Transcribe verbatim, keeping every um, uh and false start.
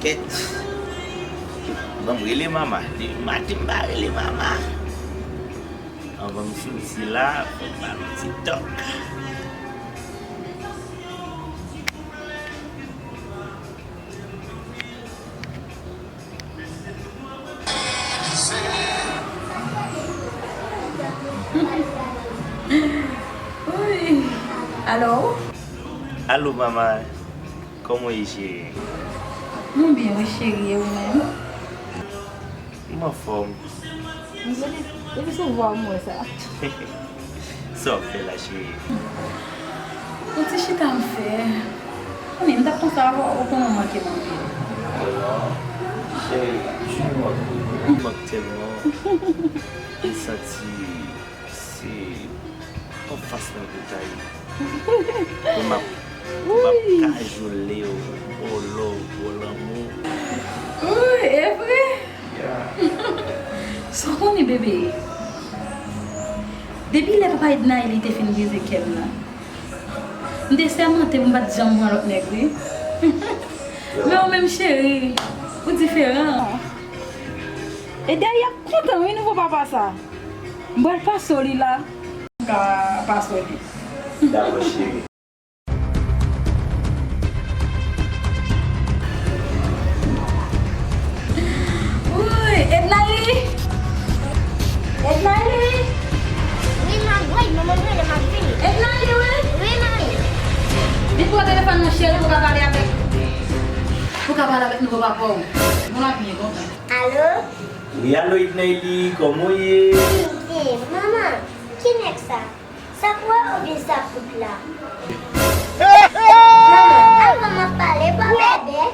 Kèt. Ban m rele mama. Depi maten m pa rele mama. Anvan m soti la, fò m ba l yon ti tòk. Alo? Alo, mama. Kòman w ye, cheri? Mwen byen, wi, cheri, e ou menm? M anfòm. Depi, depi sou vwa w, m wè sa. Sa w ap fè la, cheri? Yon ti chita m fè. Konnen, m t ap panse avè w, ou konnen w manke m anpil. Cheri, m manke w. M manke w tèlman. M santi se yon fas nan boutay. Pou m ap, pou m ap kajole w, gwo love, gwo lanmou. Wi, e vre? Sa w konnen, bebe? Depi lè papa Ednaëlie te fin brize kè m nan, m te sèmante pou m pa t janm pran lòt nèg, wi. Men ou menm, cheri, ou diferan. Ednaëlie ap kontan, wi, nouvo papa sa. M pral pase w li la. M ka pase w li. Dakò, cheri. Woy, Ednaëlie! Ednaëlie! Wi, manmi. Woy, manman m rele m ap vini. Ednaëlie, wi! Wi, manmi. Vin pran telefòn nan, cheri, pou w ka pale avèk, pou w ka pale avèk nouvo papa w. Bon, l ap byen kontan. Alo? Wi, alo, Ednaëlie, kòman w ye? M byen. Manman, ki nèg sa? Sa pou wè oubyen sa pou pla? Manman, avan m ap pale, pa bèbè.